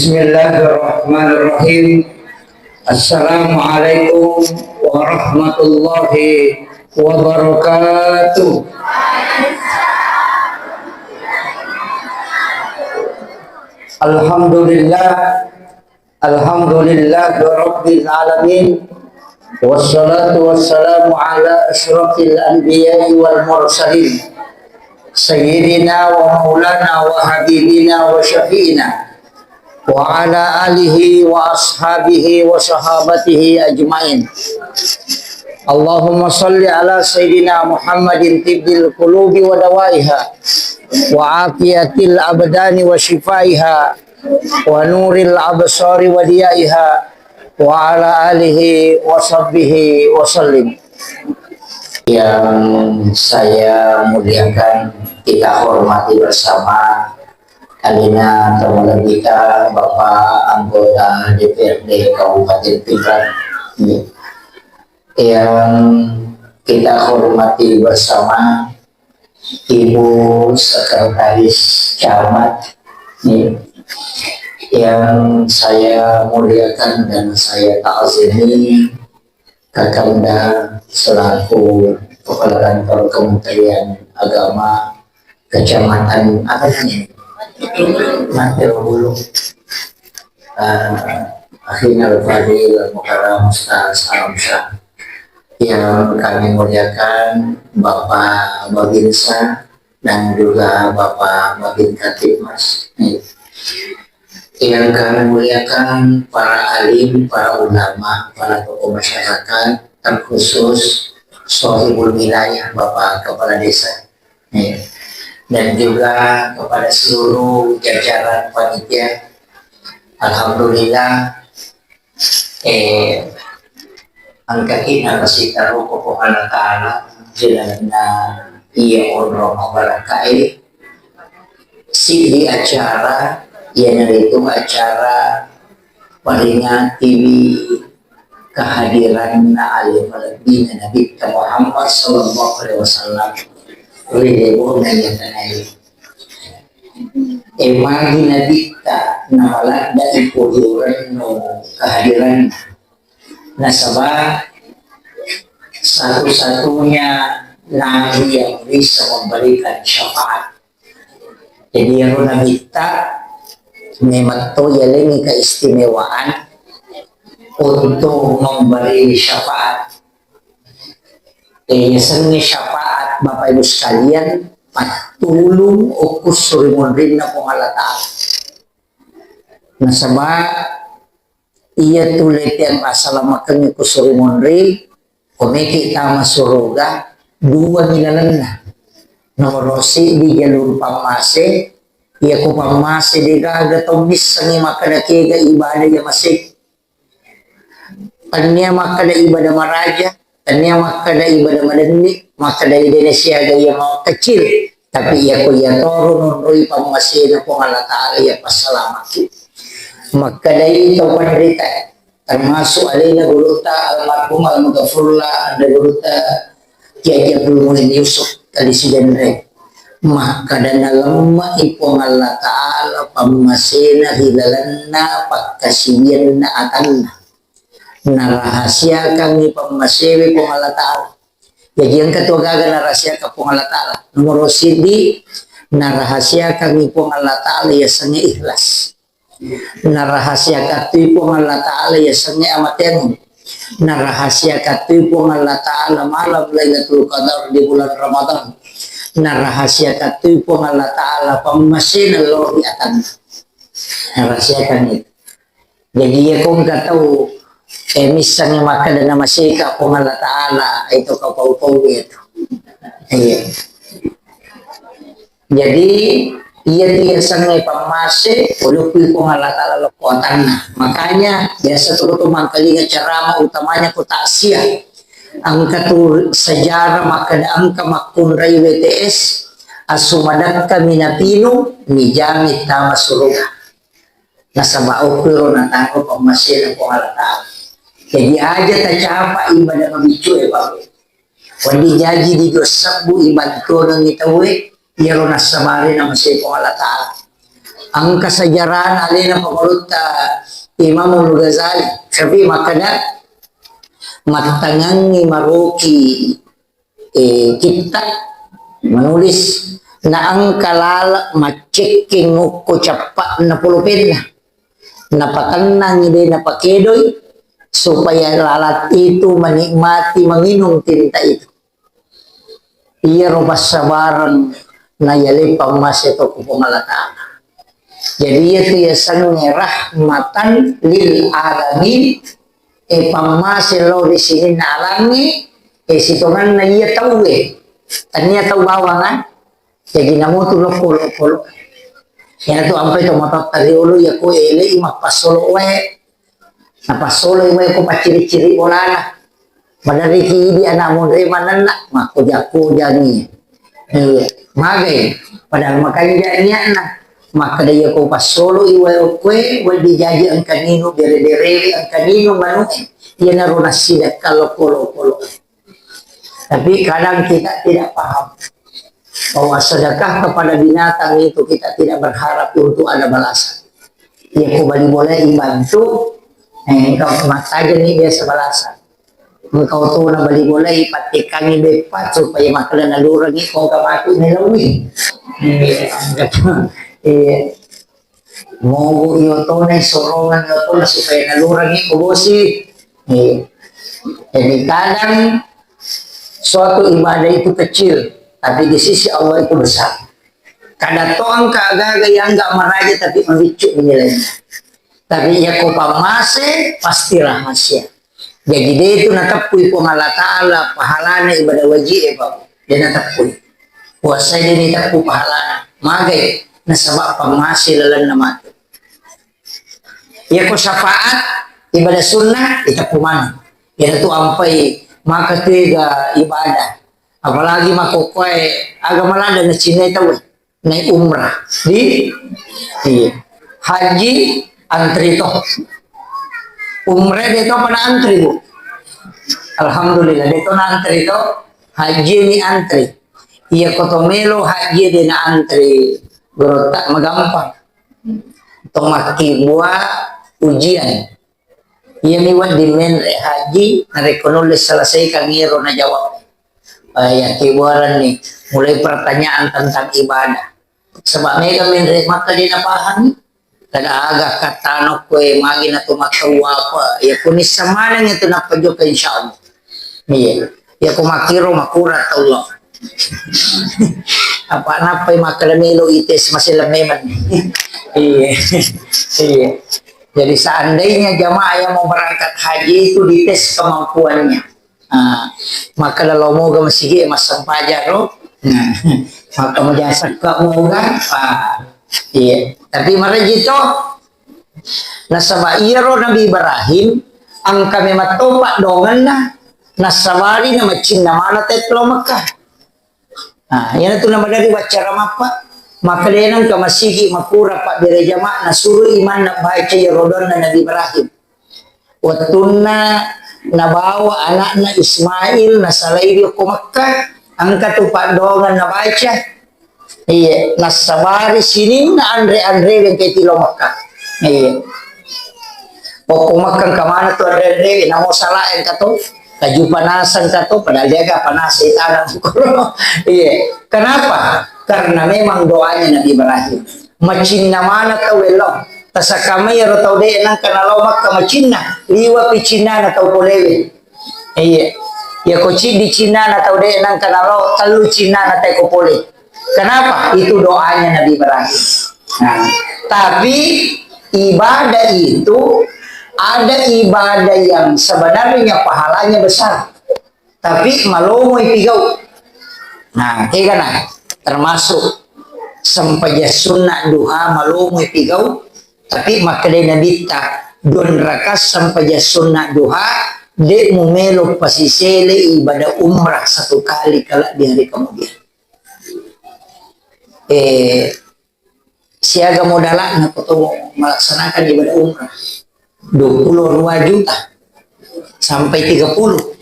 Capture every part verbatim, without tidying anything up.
Bismillahirrahmanirrahim. Assalamualaikum warahmatullahi wabarakatuh. Alhamdulillah. Alhamdulillah rabbil alamin. Wassalatu wassalamu ala asyrafil anbiya'i wal mursalin. Sayyidina wa maulana wa habibina wa syafi'ina wa ala alihi wa ashabihi wa sahabatihi ajmain. Allahumma salli ala Sayyidina Muhammadin tibbil qulubi wa dawaiha wa afiyatil abdani wa shifaiha wa nuril absari wa diyaiha wa ala alihi wa sahbihi wa sallim. Yang saya muliakan, kita hormati bersama, alena tomalebbita Bapak Anggota D P R D Kabupaten Pinrang. Yang kita hormati bersama, Ibu Sekretaris Camat, yang saya muliakan dan saya ta'zimi, Kakanda selaku Kepala Kantor Kementerian Agama Kecamatan apa namanya? Mateo Bulu. Eh, Akhinal Fadil Mukarram Ustaz Alamsyah. Yang kami muliakan Bapak Babinsa dan juga Bapak Babin Kamtibmas. Yang kami muliakan para alim, para ulama, para tokoh masyarakat, terkhusus Sohibul Wilayah, Bapak Kepala Desa. Ya. Dan juga kepada seluruh jajaran panitia. Alhamdulillah, eh, engkaki narasita ruko Puang Allah Ta'ala, jalanna iya onrong mabarakae, siddi acara, iyanaritu acara peringati kehadiranna ale malebbina Nabitta Muhammad sallallahu alaihi wasallam ri lebona iya tanae. E, magi Nabitta namaladda ipodorenno kehadiranna. Nasaba satu-satunya Nabi yang bisa memberikan syafaat. Jadi, iyaro Nabitta memang to yalengi keistimewaan untuk memberi syafaat. Eh, yasengnge syafaat, Bapak Ibu sekalian, pattulung okko suri monrinna Puang Allah Ta'ala. Nasaba iyatu leteang asalamakeng ko suri monri, ko meki tama suruga, dua mi lalenna. Nomoro siddi jalur pammase, iya ko pammase degaga tau missengi makkeda kega ibadah iya maseki. Tennia makkeda ibadah maraja, tennia makkeda ibadah madenni, makkeda idene siaga iya mau kecil. Tapi iya ko iya toro nonroi pammasena Puang Allah Ta'ala iya passalamaki. Makkedai tau panrita, termasuk alena gurutta almarhum almaghfurullah, ada gurutta Kiai Abdul Muin Yusuf tadi Sidenreng. Makkeda nalemme'i Puang Allah Ta'ala pammasena ri lalenna pakkasiwianna atanna. Narahasiakangngi pammasewe Puang Allah Ta'ala. Jaji engka tu agaga narahasiakang Puang Allah Ta'ala. Nomoro siddi, narahasiakangngi Puang Allah Ta'ala yasengnge ikhlas. Narahasiakattui Puang Allah Ta'ala yasengnge amateangnge. Narahasiakattui Puang Allah Ta'ala malam Lailatul Qadar di bulan Ramadan. Narahasiakattui Puang Allah Ta'ala pammasena lao ri atanna. Narahasiakan itu. Jadi, iya ko engka tau, eh, missengngi makkeda namaseka Puang Allah Ta'ala, itu kapau-pau itu. Iya. Jadi, iya tu yasengnge pammase, ulukui Puang Allah Ta'ala lokko atanna. Makanya, biasa tu, tu mangkalinga ceramah utamanya ko takziah. Engka tu sejarah makkeda engka makkunrai W T S, asu madakka minapinu, mijami tama suruga. Nasaba okko ero nataro pammasena Puang Allah Ta'ala. Jadi aja tacapa ibadah mabiccu e, Pak. Wedding jaji di dua sebbu ibantuangengngi tauwe, iyaro nassabari namasei Puang Allah Ta'ala. Engka sejarahna alena pangulutta Imamul Ghazali. Tapi makkeda, mattangangngi maroki, eh, kitta, menulis, na engka laleng maccekkeng okko cappa'na pulpenna. Napatennangi de napakedoi supaya lalat itu menikmati meminum tinta itu. Iyaro passabareng nayaleng pammase to ku Puang Allah Ta'ala. Jadi, iyatu yasengnge rahmatan lil alamin, e, pammase lao ri sininna alangnge, e, sitongenna iya tauwe. Tania tau bawang, ah. Jaji namotu lokko-lokko. Iyanatu ampai to matotta riolo, iya ko elei mappassolo wae. Napassoloi wae ko pacciri-ciri bolana. Maderriki idi ana monre manenna, makkoja-kojani. Iya, magai. Padahal makanja niatna. Makkeda iya ko passoloi wae okkoe, wedding jaji engka ninu bere-berewe, engka ninu manu'e. Iyanaro nassidekka lokko-lokko. Tapi kadang kita tidak paham bahwa sedekah kepada binatang itu kita tidak berharap untuk ada balasan. Ya, ko bali bola ibantu, eh, engka mattajeng ni biasa balasan. Engka otona bali bola ipattekangi beppa supaya makkeda nalurengi ko engka matu melaui. Eh, eh, Mogo iotona, sorongan iotona supaya nalurengi ko bosi. Iya. Jadi kadang suatu ibadah itu kecil, tapi di sisi Allah itu besar. Kadang to engka agaga yang enggak maraja tapi mabiccu nilainya. Tapi iya ko pammase pasti rahasia. Jadi de tu nateppui Puang Allah Ta'ala pahalana ibadah wajib e, Pak. De nateppui. Puasai de nateppui pahalana. Magai nasaba pammase lalenna matu. Iya ko syafaat ibadah sunnah iteppu maneng. Iya tu ampai maka tega ibadah. Apalagi makokkoe agama lada nacinai tau. Naik umrah di, iya. Haji antri to. Umrah de to pada antri, Bu. Alhamdulillah de to na antri to. Haji ni antri. Iya ko to melo haji de na antri. Gorotta magampang. To makkibua ujian. Iyami wedding menre haji, narekko nulle selesaikan iyaro najawab. Eh, yakkibuarenni, mulai pertanyaan tentang ibadah. Sebab mega menre Makkah de napahami. Kada aga kattana koe magi na to mattau apa, ya kunissa maneng itu nappa jokka insyaallah. Iya. Ya ko makkiro makura Allah. Apa nappai makkeda melo ites masih lememen. Iya. Iya. Jadi seandainya jamaah yang mau berangkat haji itu dites kemampuannya. Ah, makkeda lao moga masigi massempajang ro. Nah, maka maja sekka moga. Ah, iya. Tapi maraji to. Nasaba iyaro Nabi Ibrahim engka memang topa dongenna nassabari na macinna mana te lao Mekkah. Nah, iyanatu namadari waccara mappa, makkedai nengka masigi makura pabbere jama, nasuro imanna baca iyaro doanna Nabi Ibrahim. Wettunna nabawa anakna Ismail nasalai ri okko Mekkah, engka tu paddoangeng nabaca. Iya, nassabari sininna anre-anre engka tilo Mekkah. Iya. Okko Mekkah engka maneng tu anre-anre, namo sala engka tu. Kaju panasang ka to, padahal de gaga panasang tanah. Iya. Kenapa? Karena memang doanya Nabi Ibrahim. Macinna mana tau elong. Tasakamai ro tau de nangka nalao Makkah macinna. Liwa pi cinnana tau polewe. Iya. Ya ko ciddi cinnana tau de nangka nalao tellu cinnana tau ko pole. Kenapa? Itu doanya Nabi Ibrahim. Nah, tapi ibadah itu ada ibadah yang sebenarnya pahalanya besar, tapi malomoi pigau. Nah, kega na termasuk sempajang sunna duha malomoi pigau, tapi makkedai Nabitta, dua rakaat sempajang sunna duha, de mumelo pasisele ibadah umrah satu kali kala di hari kemudian. Eh, siaga modala'na ko to melaksanakan ibadah umrah. Dua puluh dua juta sampai tiga puluh.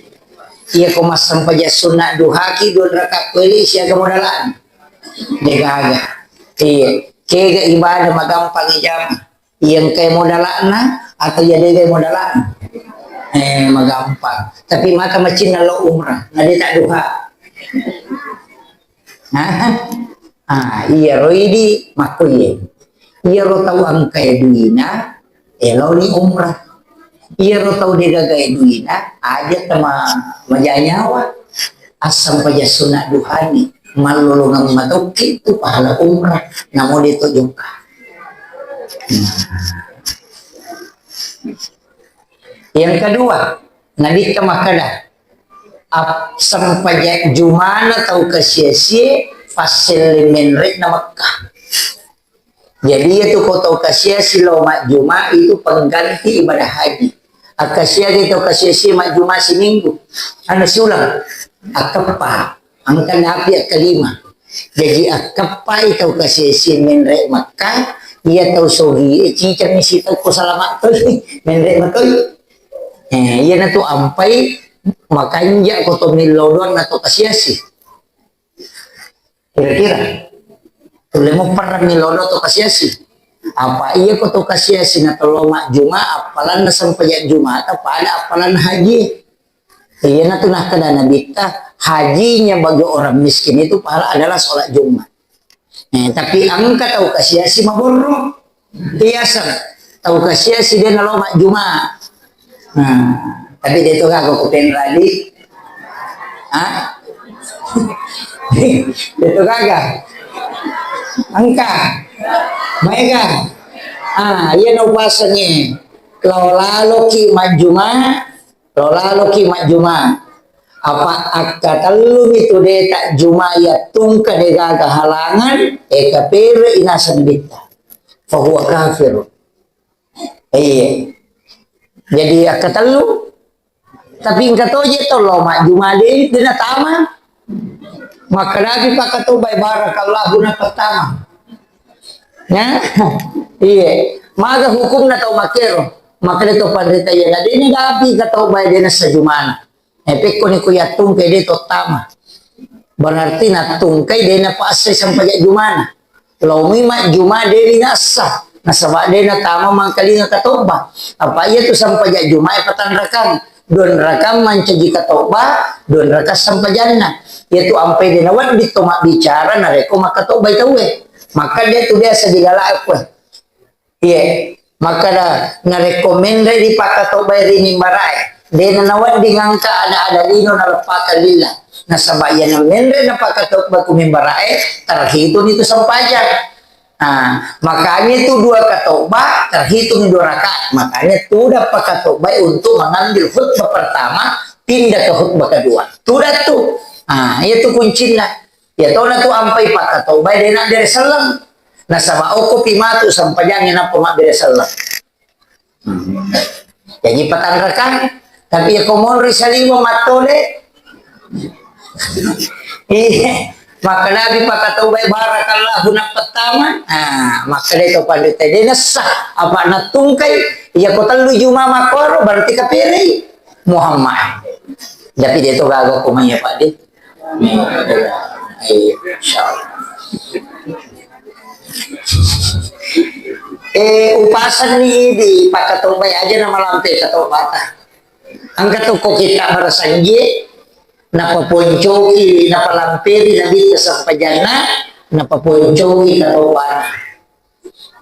Iya ko massempajang sunna duhaki dua rakaat kueli siaga modala'na. De gaga. Iya. Kega ibadah magampang ijama? Iya engkae modala'na atau iya degae modala'na? Eh, magampang. Tapi mata macinna lo umrah, na de tadduha. Hah? Ah, iya ro idi makkuye. Iya ro tau engkae duina, eloni umrah. Iya ro tau degagae duina, aja tama majanyawa. Assempajang sunna duhani, mallolongeng matokki tu pahala umrah, namo de to jokka. Yang kedua, Nabitta makkeda, ap-, sempajang jumana tau kasiasie passelle menre'na Mekkah. Jadi, iya tu ko tau kasiasi lao majjuma itu pengganti ibadah haji. Akkasiaga tau kasiasi majjuma siminggu? Anu siulang, akkeppa. Engka napi akkalima. Jaji akkeppai tau kasiasi menre Mekkah, iya tau sogi e ciceng sitau ko salama toi, menre matoi. Eh, iya natu ampai makanja ko to millau doang na to kasiasi. Kira-kira. Tulle mupperrang mi lodo to kasiasi. Apa iya ko to kasiasi na tollo majjuma, appalanna sempajang jumata pada appalanna haji. Iya natu nakkeda Nabitta, hajinya bagi orang miskin itu pahala adalah sholat Jumat. Eh, tapi engka tau kasiasi maborro. Biasa tau kasiasi de nalo majjuma. Nah, tapi de to gaga ko penradi. Hah? De to gaga. Engka. Maega. Ah, iya no pasangi. Lao laloki majjuma, lao laloki majjuma. Apa akkatellumi tu de tajjuma iya tungka de gaga halangan, e kapere inaseng bitta. Fahuwa kafir. Iya. Jadi akkatellu, tapi engka toje to lao majjuma de, de natama. Makkedapi pakkatobbai barakallahu na pertama. Ya? Iya. Maga hukumna tau makkero. Makkeda to panrita iya na de ni dapi katobbai de nassa jumana. Eh, pekkoni ko yattungkai de to tama. Berarti nattungkai de napassai sempajang jumana. Laomi majjuma de ri nassa. Nasaba de natama mangkalinga katobba. Apa iya tu sempajang juma e patanrakang. Dua rakang mancaji katobba, dua rakang sempajanna. Iya tu ampai de nawedding to mabbicara narekko makkatobbai tauwe. Maka de tu biasa dilalakue. Iye, makkeda narekko menre ripakkatobbai ri mimbarae, de nanawedding engka ada-ada lino naleppakang lillah. Nasaba iyana menre napakkatobba ku mimbarae, terhitungni tu sempajang. Nah, makanya itu dua katobba terhitung dua rakaat. Makanya tuda pakkatobbai untuk mengambil khutbah pertama, pindah ke khutbah kedua. Tuda tu. Nah, itu kuncinya. Iya tona tu ampai pakkatobbai de nabbere selleng. Nasaba okkopi matu sempajangnge nappa mabbere selleng. Hmm. Jaji patanrakang, tapi iya ko monri saliweng mattole. Iya, makkeda nabi pakkatobbai barakallahu nappettama. Ah, makkeda to panrita de nessa, apa nattungkai, iya ko tellu juma makkoro berarti kaperei Muhammad. Tapi de to gaga ko maiya Pak de. Iya, insyaallah. Eh, upasanni idi pakkatobbai aja na malampe katobbata. Engka to ko kita barasanji, napaponcoki, napalamperi nabitta sempajanna, napaponcoki katobbana.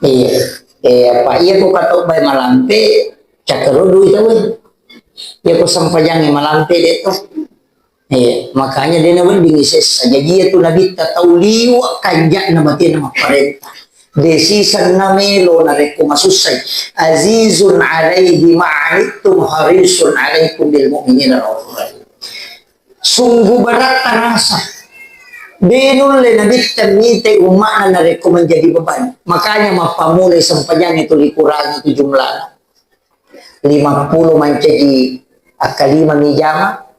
Iya. Eh, apa iya ko katobbai malampe, cakkarudui tauwe. Iya ko sempajangnge malampe de to. Iya, makanya de naweddingi sessa. Jaji iya tu nabitta tau liwa kanja'na batena mapparenta. De sisenna melo narekko masussai. Azizun alaihi ma'anittum harisun alaikum bil mu'minina raufur rahim. Sungguh berat terasa. De nulle nabitta mitai umma'na narekko menjadi beban. Makanya mappamulai sempajangnge tu dikurangi tu jumlahna. Lima puluh mancaji akkalima mi jama,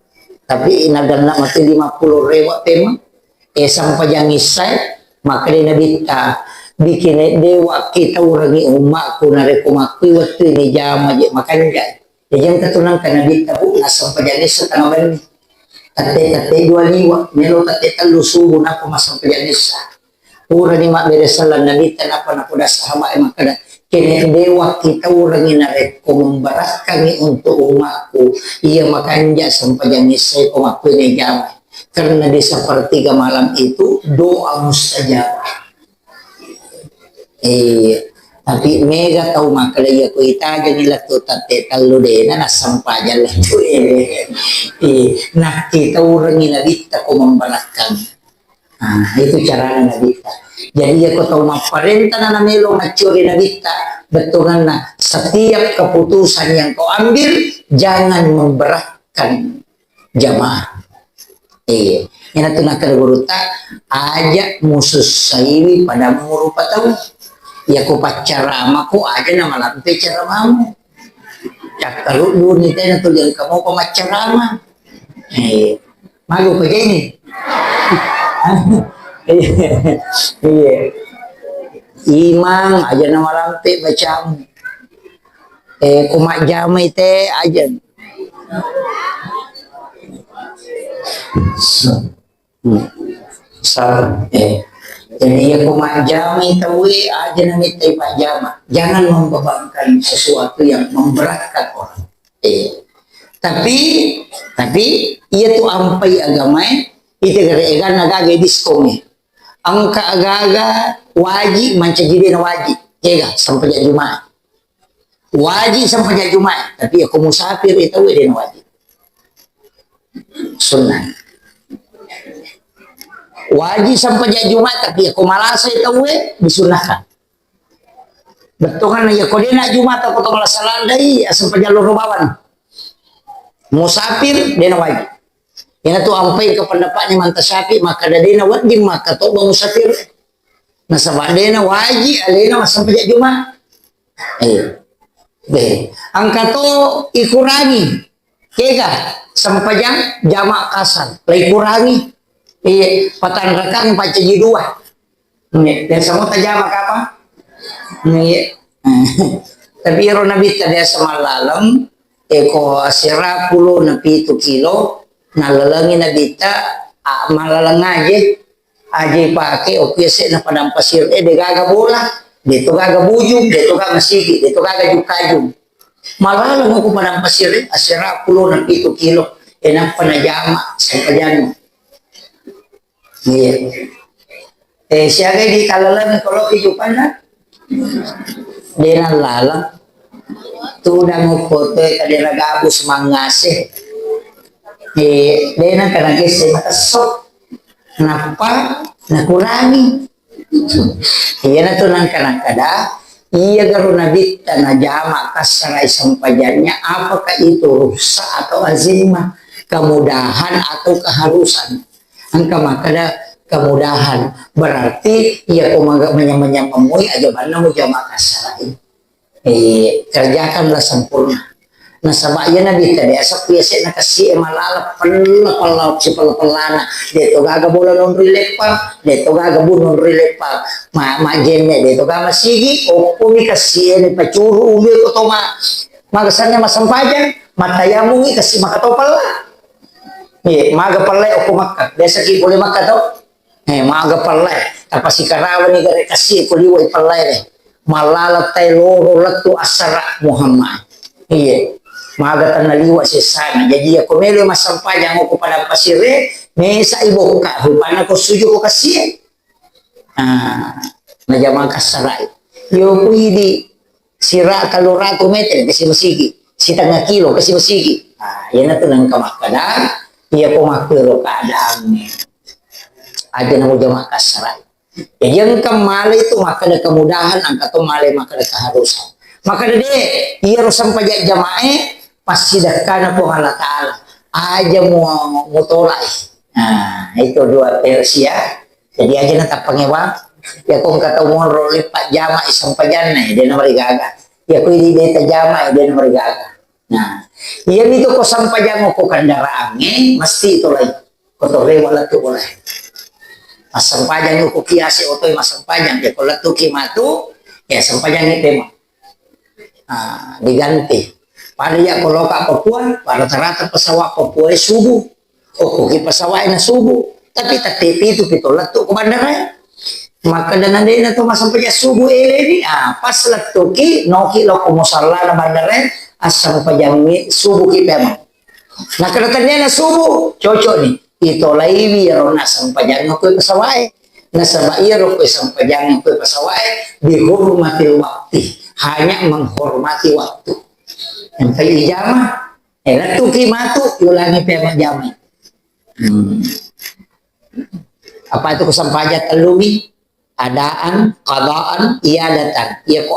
tapi naganna mati lima puluh rewa pemeng. Eh, sampajang issae, makkeda nabitta, bikin dewa kita urangi ummaku narekko makkui wettu ini jama je makanja. Jadi engka tu nangka nabitta bu, nassampajang issa tengah benni. Tette-tette dua liwa, melo tette tellu subuh nappa massampajang issa. Purani mabbere selleng Nabitta, nappa napoda sahabat e makkeda, "Kene de wakkitaurengi narekko memberatkangi untuk umatku iya makanja sempajang isya ko makkuinai jama, karena di sepertiga malam itu doa mustajabah." Eh, tapi mega tau makkeda, iya ko itajengi lettu tette tellu dena nassempajang lettu. Eh, eh, nakkitaurengi Nabitta ko memberatkan. Nah, itu carana Nabitta. Jadi, iya ko tau mapparenta na namelo maccuri Nabitta, bettuanna setiap keputusan yang kau ambil, jangan memberatkan jamaah. Iya. Iyanatu nakkeda gurutta, aja musussaiwi pada murupa tau. Iya ko paccarama ko aja namalampe caramamu. Cakkarudduni tena tuli engka mopa maccarama. Eh, malu pajeni. Iya. Imang aja namalampe bacamu. Eh, ko majjamai te aja. Hmm. Sabar. Eh. Jadi, iya ko majjamai tauwe, aja namettai pajjama. Jangan membebankan sesuatu yang memberatkan orang. Eh. Tapi, tapi, iya tu ampai agamae, ite gare eganna gaga diskon e. Engka agaga wajib mancaji dena wajib. Ega, sempajang Jumat. Wajib sempajang Jumat, tapi iya ko musafir itu dena wajib. Sunnah. Wajib sempajang Jumat, tapi iya ko malasa itu disunnahkan. Bettuanna iya ko dena Jumat ko to malasa ladai, sempajang loro bawang. Musafir dena wajib. Iyanatu ampai ke pendapatnya manta Syafi'i, maka dena wedding maka to musafir. Nasaba dena wajib alena massempajang Jumat. Eh. Deh. Engka to ikurangi. Kega sempajang jama kasar. La ikurangi. Iya, patanrakang pancaji dua. Iya, biasa mo tajama kapa? Iya. Tapi ero Nabitta biasa mallaleng, eko asera pulo na pitu kilo, nallalengi Nabitta, a, mallaleng aje. Aje ipake okko yase'na padang pasir e, de gaga bola, de to gaga bujung, de to gaga masigi, de to gaga jukajung. Malaleng okko padang pasir e, asera pulo na pitu kilo, e nappa najama sempajanna. Iya. Eh, siaga di kalaleng kalau kehidupanna? Dena laleng. Tudang okko to kadera gabus mangase. Eh, dena kana gesse makessok. Nappa nakurangi. Iyanatu nangka nakkeda, iya garo Nabitta najama kassarai sempajannya, apakah itu rukhsah atau azimah? Kemudahan atau keharusan? Engka makkeda kemudahan, berarti iya ko maga manyameng-nyameng moi aja banna mujama kassarai. Eh, kerjakanlah sempurna. Nasaba iya Nabitta de asappu yase'na kessi e malala pella-pella sipella-pellana. De to gaga bola nonroi leppang, de to gaga bu nonroi leppang. Ma, majjenne de to gaga masigi, okkomi kessi e ni pacuru ulu e ko to ma, magasanna massempajang, mattayamungi kessi maka to pella. Iya, maga pella e okko Makka. Biasa ki pole Makka to? Eh, maga pellai, tapasikarawani gare kassi ko liwai pellai re. Mallala tai loro lettu assara Muhammad. Iya. Maga tanna liwa sessana. Jadi iya ko melo massempajang ko padang pasir e, mesa i bokka, rupana ko suju ko kassi e. Ah, najama kassarai. Yo ku idi sira tellu ratu meter kasi masigi, sitengnga kilo kasi masigi. Ah, iyanatu nangka makkeda, iya ko makkuro keadaannya. Aja namo jama kassarai. Jadi engka male itu makkeda kemudahan, engka to male makkeda keharusan. Makkeda de, iyaro sempajang jamae passidekkana Puang Allah Taala. Aja mu mutolai. Nah, itu dua versi ya. Jadi aja na tappangewa. Ya ko engka tau monro leppa jama sempajanna, de na marigaga. Ya ko idi de tajama, de na marigaga. Nah, iyamitu ko sempajang ko kendaraangnge mesti tolai. Ko to rewa lettu boleh. Massempajang ko kiase otoi massempajang, ya ko lettu ki matu, ya sempajang ni tema. Ah, diganti. Pada ya ko loka Papua, pada rata-rata pesawat Papua e subuh. Oh, ko ki pesawat na subuh. Tapi tette pitu pito lettu ko bandara. Makkeda na de' na to massempajang subuh ele ni, ah, pas lettuki, noki lao ko musallana bandarae, assempajangngi subuh ki pemeng. Nakkeda tennia na subuh, cocok ni. Itolaiwi iyaro nassempajang ko pesawat e. Nasaba iyaro ko sempajang ko pesawat e, dihormati waktu. Hanya menghormati waktu. Yang tadi jama, eh, lettuki matu, ulangi pemeng jama. Hmm. Apa itu ko sempajang tellumi? Adaan, qadaan, iadatan. Iya ko